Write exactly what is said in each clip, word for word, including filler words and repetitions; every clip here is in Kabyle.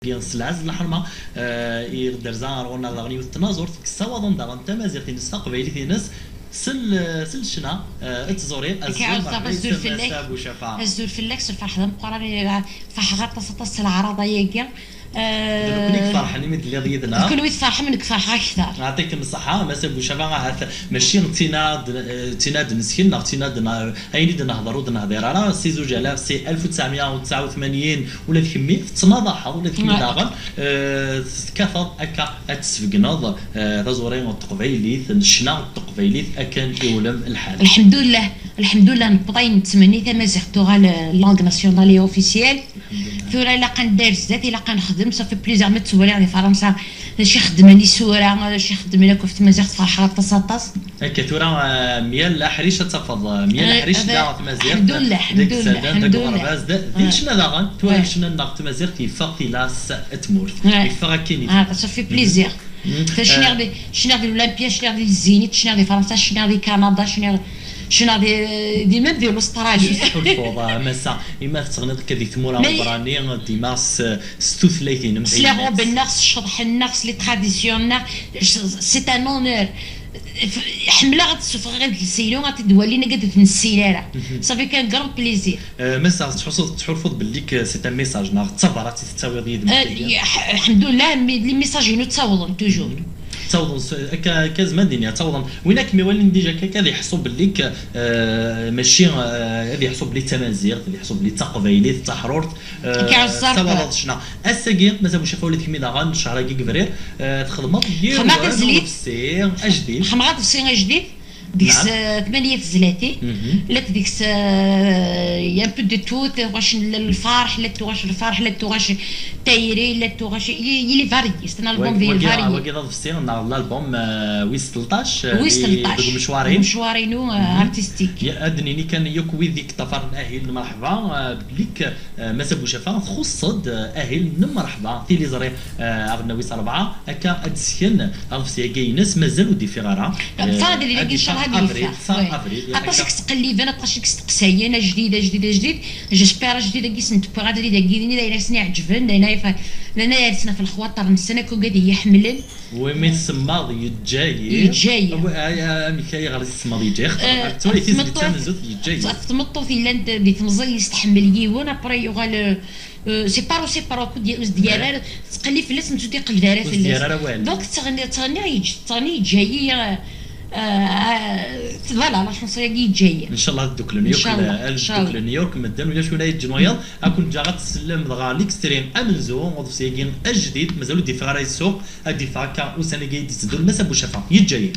s lɛezz n lḥerma, eh, i ɣ-d-terza ar ɣur-neɣ daɣen yiwet n tnaẓurt, yessawaḍen daɣen tamaziɣt-ines, taqbaylit-ines, s l-, s lecna, eh, d tẓuri, azul merra-is, Massa Bucafa. Azul fell-ak, s lferḥ d ameqqran, eh, ferḥeɣ aṭas, aṭas s leɛraḍa-agi. D nekkni i iferḥen imi d-telliḍ yid-neɣ. D kunwi i tferḥem, nekk ferḥeɣ akter. Yeɛṭikem ṣṣeḥḥa, Massa Bucafa, ahat mačči d tin ad, eh, d tin ad nesken, neɣ d tin ad n-, ayen i d-nehder ur d-nehdir ara, si zuǧ alaf, si alef u tesɛemya u tesɛa u tmanyin, ula d kemmi tettnaḍaḥeḍ, ula d kemmi daɣen, eh, tekkateḍ akka ad tesbegneḍ, eh, taẓuri n teqbaylit, n ccna n teqbaylit, akken iwlem lḥal. Lḥemdullah, lḥemdullah, newweḍ ayen nettmenni, tamaziɣt tuɣal, eh, langue nationale et officielle. Tura ilaq ad neddu ar zdat, ilaq ad nexdem, ça fait plusieurs ma ttwaliɣ di Fransa, d acu i xeddmen isura, d acu i xeddmen akk ɣef tmaziɣt, ferḥeɣ aṭas, aṭas. Akka tura, eh, myal aḥric ad tafeḍ, eh, myal aḥric da ɣef tmaziɣt, deg iserdan, deg uɣerbaz, d, di lecna daɣen, tura lecna-nneɣ ɣef tmaziɣt yeffeɣ tilas n tmurt. Yeffeɣ akkin i tmurt. Ça fait plaisir. Cniɣ di, cniɣ di l'Olympia, cniɣ di Zénith, cniɣ di Fransa, cniɣ di Kanada, cniɣ, cniɣ di, di, même di l'Australie. Acu tettḥulfuḍ, a Massa, imi tettɣenniḍ akka di tmura n ubrani, dima s, s tutlayt-inem d ayemmat? S les robes-nneɣ, s ccḍeḥ-nneɣ, s les traditions-nneɣ, c'est un honneur. Ḥemmleɣ ad d-ssufɣeɣ idles-inu, ad t-id-walin, ad ur t-nessin ara. Ça fait qu'un grand plaisir. Eh, Massa, tettḥussuḍ, tettḥulfuḍ belli k-, c'est un message, neɣ d tabrat i tettawiḍ yid-m? Eh, lḥemdullah, les messages-inu ttawḍen toujours. Ttawḍen s-, akka, akka zman d-iniɣ, ttawḍen. Win akken iwalin déjà akka, ad iḥṣu belli k-, eh, mačči, eh, ad iḥṣu belli d tamaziɣt, ad iḥṣu belli d taqbaylit, d taḥrurt, eh, tettawaḍeḍ ccna. Ass-agi, Massa Bucafa, ula d kemmi daɣen, ccehr-agi deg Yebrir, eh, txedmeḍ yiwen n uḍebsi ajdid. Xedmeɣ aḍebsi ajdid. Deg-s, eh, tmanya tezlatin, llant deg-s, eh, un peu de tout, tuɣac n lferḥ, llant tuɣac n lferḥ, llant tuɣac tayri, llant tuɣac, il est varié, c'est un album varié. Wagi d aḍebsi neɣ l'album, eh, wis tleṭṭac, eh, deg umecwar-inu, eh, artistique. Ad d-nini kan yakk wid i yeṭṭafaren ahil n Mreḥba, eh, belli k-, eh, Massa Bucafa, txuṣṣeḍ, eh, ahil n Mreḥba, tiliẓri, eh, aɣelnaw wis rebɛa, akka ad d-sken aḍebsi-agi-ines, mazal ur d-ifiɣ ara. Fin d'avril-agi, ncallah ad yeffeɣ. Aṭas i yettqelliben, aṭas i yesteqsayen, ajdid, ajdid, ajdid. J'espère ajdid-agi s-, n-, tewwiɣ abrid-agi, d ayen i sen-iɛeǧben, d ayen ay fa-, d ayen ay rsen ɣef lexwaṭer-nsen, akk ugad i yi-ḥemmlen. Wimi tsemmaḍ yeǧǧa-yi. Yeǧǧa-yi. Amek, ay, ay, amek, ayɣer i tsemmaḍ yeǧǧa-yi? Xaṭer, eh, ttwali tizlit tamenzut yeǧǧa-yi. Ɣef tmeṭṭut yellan d-, di temẓi-is tḥemmel yiwen, après yuɣal, eh, eh, c'est pas, c'est pas, ur s-d-yerra ara, tettqellib fell-as, netta ur d-iqelleb ara fell-as. Donc, ttɣenni-, ttɣenniɣ yeǧ-, ttɣenni yeǧǧa-yi, eh, eh, voilà, la chanson-agi yeǧǧa-yi. Ncallah ad dduklen yakk, ad dduklen yakk medden, ulac win ay yeǧǧen wayeḍ. Ad ken-ǧǧeɣ ad tsellem dɣa l'extrait amenzu, uḍebsi-agi ajdid, mazal ur d-iffeɣ ara i ssuq. Ad d-iffeɣ akka ussan-agi i d-itteddun, Massa Bucafa, yeǧǧa-yi.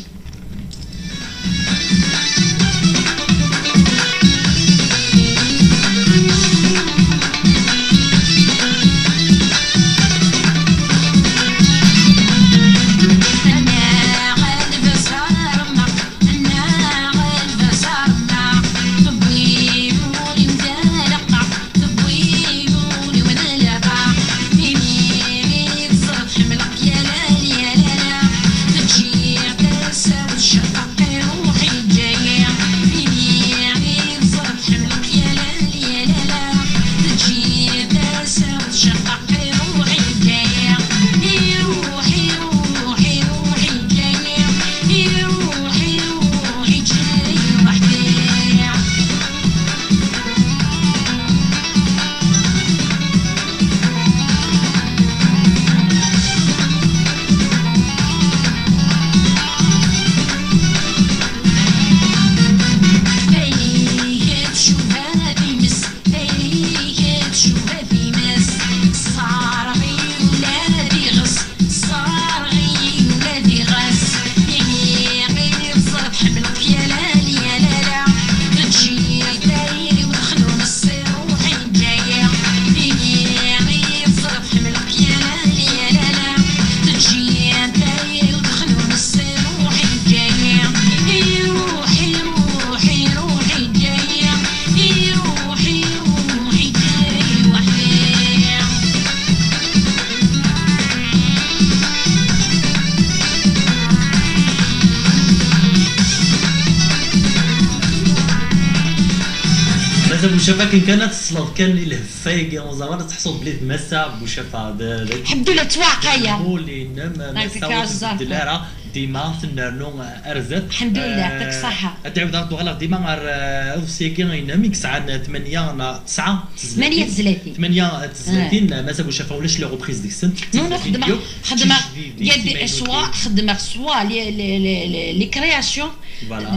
Caf akken kan ad tesleḍ kan i lheffa-agi n uẓawan, ad teḥṣuḍ belli d Massa Bucafa. D, d, Lḥemdullah, ttwaɛqayeɣ. Lmul-inem, Massa ur tbeddel ara, dima tennernu ar zdat. Lḥemdullah, eh, yeɛṭik ṣṣeḥḥa. Ad d-ɛiwdeɣ ad d-uɣaleɣ dima ɣer, eh, uḍebsi-agi-inem i yesɛan tmanya neɣ tesɛa tezlatin. Tmanya tezlatin. Tmanya tezlatin, eh, Massa Bucafa ulac les reprises deg-sent. Non, non, xedmeɣ, xedmeɣ, yad, soit xedmeɣ, soit les, les, les, les, les créations. Voilà.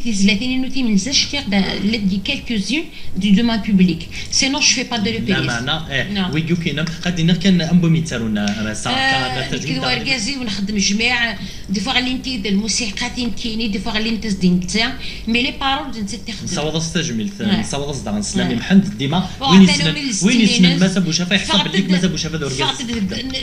Tizlatin-inu timenza cfiɣ-d, llant quelques-unes du domaine public. Sinon, je fais pas de reprises. Lameɛna, eh, wigi akk-inem, ad d-iniɣ kan anwa mi ttarun, eh, Massa, eh, nekk d wergaz-iw nxeddem jmiɛ, des fois ɣlint-id lmusiqa tin kini, des fois ɣlint-as-d i netta, mais les paroles d netta i t-ixeddmen. Nessawaḍ-as tajmilt, nessawaḍ-as daɣen sslam i Mḥend, dima win yessnen, win yessnen Massa Bucafa yeḥṣa belli Massa Bucafa d urgaz.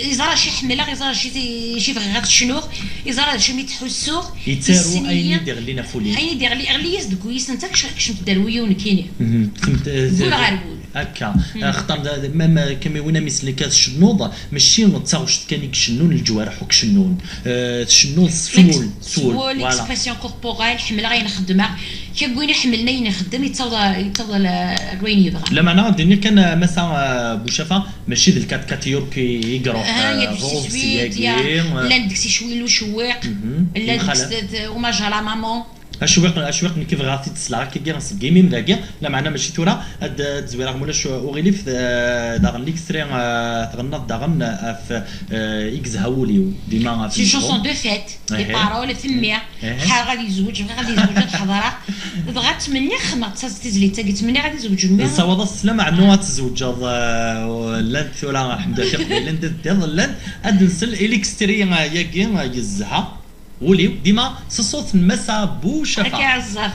Yeẓra acu ḥemmleɣ, yeẓra acu i, acu i bɣiɣ ad t-cnuɣ, yeẓra d acu mi ttḥussuɣ. Yettaru ayen i d-iɣellin ɣef wul-iw. Ayen i d-iɣelli, iɣelli-yas deg wul-is, netta kec-, kecmet-d ar wul-iw nekkini. Mhm. Temt-, eh, d wul ɣer wul. Akka. Hmm. Axaṭer d, d, ma, ma, kami win am yeslen kan tcennuḍ, mačči d taɣect kan i icennun, leǧwareḥ akk cennun. Eh, tcennuḍ s wul, s wul, voilà. L'expression corporelle, ḥemmleɣ ayen xeddmeɣ. Kra n win iḥemmlen ayen ixeddem, yettaweḍ, yettaweḍ ar, ar wayen yebɣa. Lameɛna, ad d-iniɣ kan, eh, Massa, eh, Bucafa, mačči d lkat kat York i, i iruḥ, ah, eh, il y a du six huit, il y a, eh, llan deg-s icewwil ucewwiq, mhm, llan deg-s hommage à la maman. Acewwiq, acewwiq nekk bɣiɣ ad t-id-sleɣ akkagi seg imi-m dagi, lameɛna mačči tura, ad, ad zwireɣ mulac uɣilif, eh, daɣen l'extrait, eh, tɣennaḍ daɣen ɣef, eh, i yezha wul-iw, dima ɣef. C'est une chanson de fête, les paroles, temmi. Ḥareɣ ad yezweǧ, bɣiɣ ad yezweǧ, ad ḥeḍreɣ. Dɣa ttmenniɣ xedmeɣ-tt tizlit-agi, ttmenniɣ ad yezweǧ mmi. Nessawaḍ-as sslam, ɛnu ad tezweǧeḍ, eh, llant tura, ḥemdu tiqbayliyin d, d, llant, ad nsel i l'extrait, eh, yagi, eh, yezha. Wul-iw, dima s ṣṣut n Massa Bucafa. Akka ɛezzaf.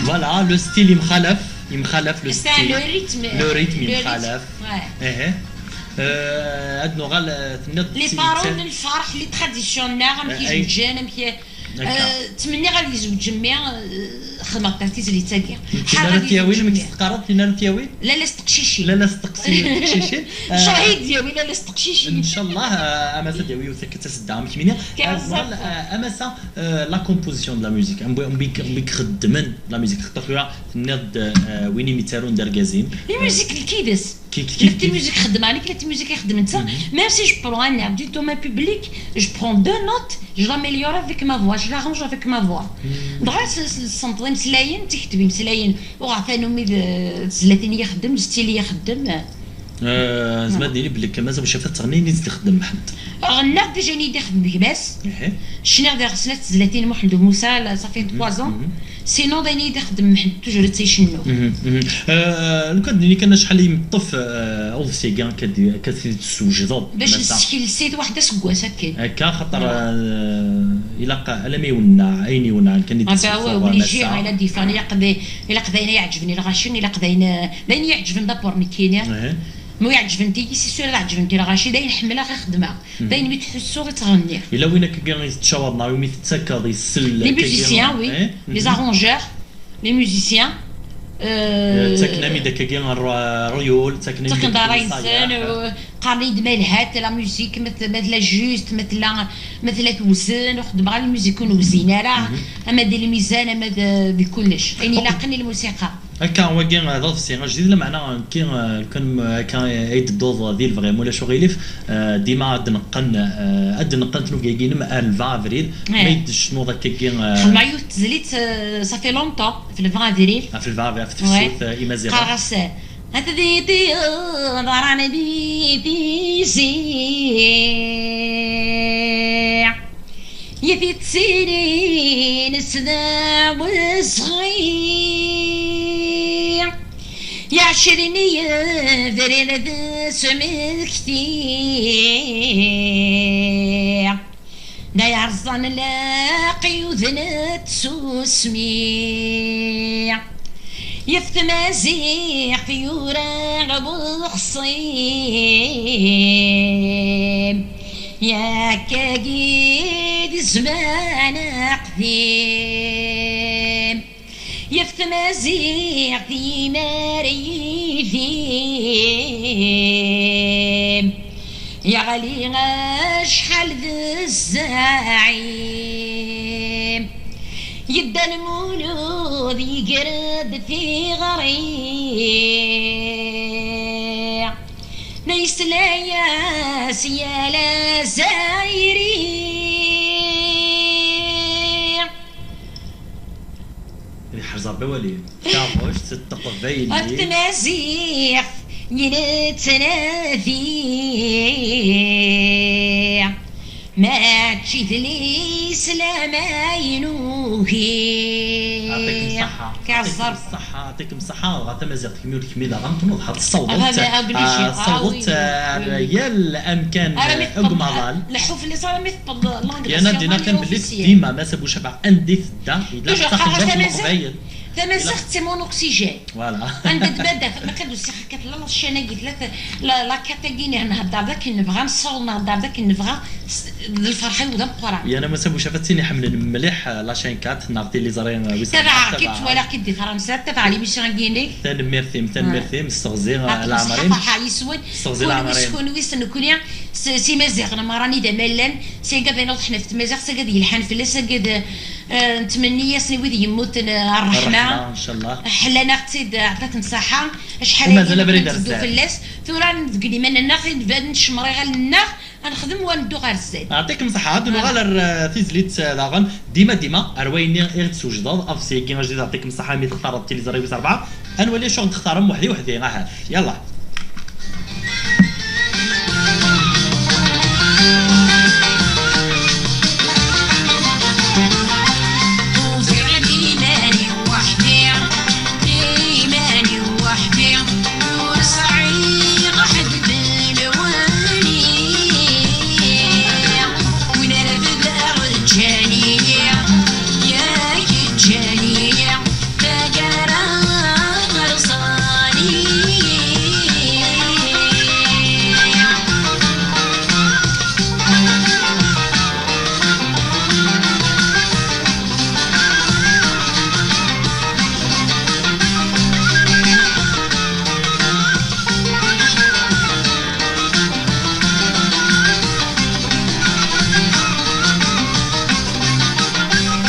Voilà, le style yemxalaf, yemxalaf le style. Le rythme, le rythme yemxalaf. Ouais. Eh, eh. Euh, ad nuɣal, euh, tenniḍ les paroles n lferḥ, les traditions nneɣ, amek i zewǧen, amek i, euh, ttmenniɣ ad yezweǧ mmi, euh, xedmeɣ-d tizlit-agi. Ḥareɣ ad yezweǧ mmi. Teqqareḍ tinna n tyawin? Lalla s teqcicin. Lalla s teqci-, teqcicin. Ncallah ad yawi lalla s teqcicin. Ncallah, euh, amasa ad yawi yiwet akka d tasedda, amek mi nniɣ. Ad nuɣal, euh, amasa, euh, la composition de la musique. Am wi, am wi, am wi ixeddmen la musique. Xaṭer tura tenniḍ-d, euh, win i mi ttarun d argaz-im. Les musiques n kides. Ki-, ki-, ki-, ki-, la musique xeddmeɣ nekk, la musique ixeddem netta. Mhm. Même si je prends un air du domaine public, je prends deux notes, je l'améliore avec ma voix, je l'arrange avec ma voix. Mhm. Dɣa s-, s-, senṭeḍ imeslayen, tikteb imeslayen, uɣeɣ tanumi d tezlatin i ixeddem, d style i ixeddem. Euh, zmer ad nini belli kan Massa Bucafa d teɣnin i s-d-ixeddem Mḥend. Ɣennaɣ déjà ayen i d-ixeddem gma-s. Cniɣ daɣ snat tezlatin Muḥend U Musa, la, ça fait trois ans. Sinon, d ayen i d-ixeddem Mḥend, toujours i tt-icennu. Mhm, mhm. Euh, lukan d-nini kan acḥal i meṭṭef, euh, uḍebsi-agi akka d-, akka t-id-tessewjdeḍ, bac nsekles-it waḥed aseggas akken. Akka, xaṭer, euh, ilaq alamma iwenneɛ, ayen iwennɛen kan i d-tessuffeɣ obligé, Massa. Ilaq d-ifan, ilaq d, ilaq d ayen i iɛeǧben i lɣaci, ilaq d ayen, d ayen i iɛeǧben d'abord nekkini. Ma ur iɛeǧben tigi, c'est sûr ad ɛeǧben i lɣaci, d ayen ḥemmleɣ i xeddmeɣ. D ayen mi ttḥussuɣ i ttɣenniɣ. Yella win akkagi i tettcawaḍeḍ neɣ umi tettakeḍ isell? Les musiciens, oui. Les arrangeurs, les musiciens. Euh, ttaken-am-id akkagi rr-, rryul, ttaken-am-id ttaken-d ṛṛay-nsen, euh, qqaren-iyi-d ma lhat la musique, ma t-, ma tella juste, ma tella, ma tella tewzen, ur xeddmeɣ ara la musique ur newzin ara, ama di lmizan, ama d, di kullec. Ayen ilaqen i lmusiqa. Akka, wagi, eh, d aḍebsi ajdid, lameɛna nekki, eh, lukan, eh, akka, eh, ay d-tedduḍ di lebɣi-m, ulac uɣilif, eh, dima ad d-neqqen, eh, ad d-neqqen tnuga-agi-inem ar lbeɛḍ avril, ma ay d-tecnuḍ akkagi, eh, xedmeɣ yiwet n tezlit, eh, ça fait longtemps, ɣef lbeɛḍ avril. Ɣef lbeɛḍ avril, ɣef tefsut, eh, imaziɣen. Qqareɣ-as, eh, at di di ḍran di tizi. Yif-itt-inin s d awezɣi, yeɛcel-ini yebrir d smekti, d ay rẓan laqyud n tsusmi. Yaf tmaziɣt yura uxṣim, yakkagi d zzman aqdim. Yaf tmaziɣt yimar yidim, yeɣli acḥal d zzaɛim. Yedda Lmulud yegra-d tiɣri, ma yesla-yas yal azzayri. Ad iḥrez Ṛebbi awal-im. Taɣect n teqbaylit. Ɣef tmaziɣt i nettnadi, mačči d lislam ay nugi. Yeɛṭikem ṣṣeḥḥa. Yeɛṭikem ṣṣeḥḥa, yeɛṭikem ṣṣeḥḥa, dɣa tamaziɣt kemmi ur kemmi daɣen tnuḍ ḥaḍ tessawḍeḍ. Ah, ah, obligé. Ah, tessawḍeḍ, ah, oui, ar, oui, yal amkan, ah, deg umaḍal. Leḥḥu fell-as armi teṭṭeḍ langue nationale et officielle. Yerna d-iniɣ kan belli dima Massa Bucafeɛ anda i tedda, yella toujours tettaqen ɣer tamaziɣt. Tamaziɣt, c'est mon oxygène. Voilà. Anda d-, ma d-, ma kan d-usiɣ akka, tella la chaîne-agi, tella t-, la, la carte-agi, neɣ nhedder d akken nebɣa, nessaweḍ nhedder d akken nebɣa, s-, d lferḥ-iw d ameqqran. Yerna Massa Bucafeɛ d tin iḥemmlen mliḥ, eh, la chaîne quatre, neɣ tiliẓri, eh, wis rebɛa. Tabaɛeɣ-k-id, ttwaliɣ-k-id di Fransa, tabaɛeɣ l'émission-agi-inek. Tanemmirt-im, tanemmirt-im, sseɣzi, eh, leɛmer-im. Ferḥeɣ yis-wen. Sseɣzi leɛmer-im. Kunwi s kunwi s nekkni, s, s Imaziɣen merra-nni d amallan, s agad ay neḍḥen ɣef tmaziɣt, s agad yelḥan fell-as, s agad, eh, nettmenni-yasen i wid yemmuten, eh, ṛṛeḥma. Ṛṛeḥma, ncallah. Ḥellan-aɣ-tt-id, eh, ɛṭat n ṣṣaḥa, acḥal aya i netteddu fell-as. Tura deg liman-nneɣ, ad ncemmer iɣallen-nneɣ, ad nexdem u ad neddu ɣer zdat. Yeɛṭikem ṣṣeḥḥa. Ad nuɣal ar, eh, tizlit, eh, daɣen. Dima, dima, ar wayenni i ɣ-d-swejdeḍ, aḍebsi-agi ajdid, yeɛṭikem ṣṣeḥḥa, mi textareḍ tiliẓri wis rebɛa. Ad nwali acu ɣ-d-textarem weḥdi weḥdi, ahat. Yallah. Ufiɣ-d iman-iw weḥdi, iman-iw weḥdi, ur sɛiɣ ḥedd d lwali. Win ara bedreɣ ǧǧan-iyi, yak ǧǧan-iyi. Taggara ɣer ẓẓali.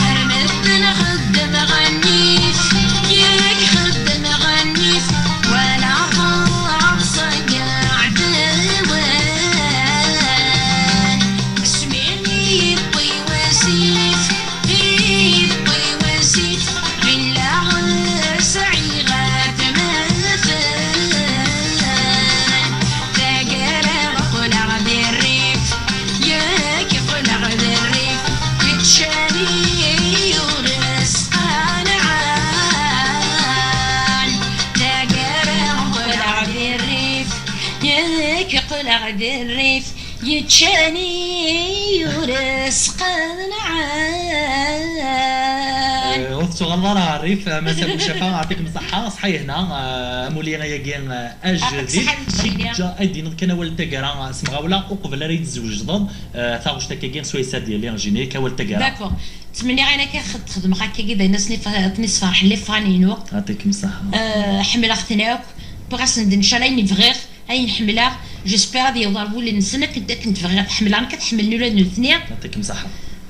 Ar medden xeddmeɣ nnif, yak xeddmeɣ nnif, wala ḍerrɣ s aɛdawan. Asmi yewwi wasif, yewwi wasif, ɣilleɣ sɛiɣ atmaten. Taggara qqleɣ di rrif, yak qqleɣ di rrif, ččan-iyi ur sqanɛen. Taggara qqleɣ di rrif, yak qqleɣ di rrif, yeččan-iyi ur sqanɛen. Eh, ur tettuɣaleḍ ara ɣer rrif, a Massa Bucafeɛ, yeɛṭikem ṣṣeḥḥa, ṣṣeḥḥa yehna, eh, amulli-agi, eh, ajdid. Yeǧǧa ad d-tiniḍ kan awal n taggara, eh, s temɣawla, uqbel ara yi-d-tzewǧeḍ, eh, taɣect akkagi, swayes ad d-yali, générique, awal n taggara. D'accord. Ttmenniɣ ayen akka xed-, xedmeɣ akkagi, d ayen asen-if-, aten-isferḥen les fans-inu. Yeɛṭikem ṣṣeḥḥa. Eh, ḥemmleɣ-ten akk, wwiɣ-asen-d ncala ayen bɣiɣ. Ayen ḥemmleɣ, j'espère ad yaweḍ ar wul-nsen akken, akken t-bɣiɣ, ḥemmleɣ nekk, ad ḥemmlen ula d nutni. Yeɛṭikem ṣṣeḥḥa.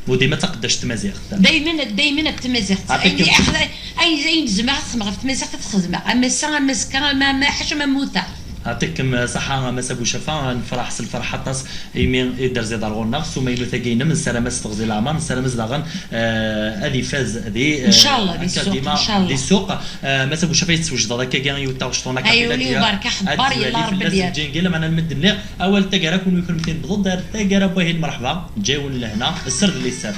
U dima d taqeddact n tmaziɣt. Daymen, daymen d tamaziɣt. Ɛṭikem. Ayen, ayen, ayen zemreɣ ad xedmeɣ ɣef tmaziɣt ad t-xedmeɣ. Ama ass-a, ama azekka, ama, ama ḥaca ma mmuteɣ. Ɛṭikem ṣṣaḥa a Massa Bucafa, nefreḥ s lferḥ aṭas imi i d-terziḍ ar ɣur-neɣ s umaynut-agi-inem, nessaram-as teɣzi leɛmer, nessaram-as daɣen eh, ad ifaz di eh, Ncallah, di akka ssuq, dima ncallah. Di ssuq. Eh, Massa Bucafa, ad teswejdeḍ akkagi yiwet taɣect n Ay, uli ubarek, aḥebbar, yella Rebbi ad d-yerr. Ǧingil, meɛna lmend nniɣ awal taggara kun wikum ten-tebḍeḍ ar taggara n wahil, merḥba, ǧǧawen lehna, sser d liser.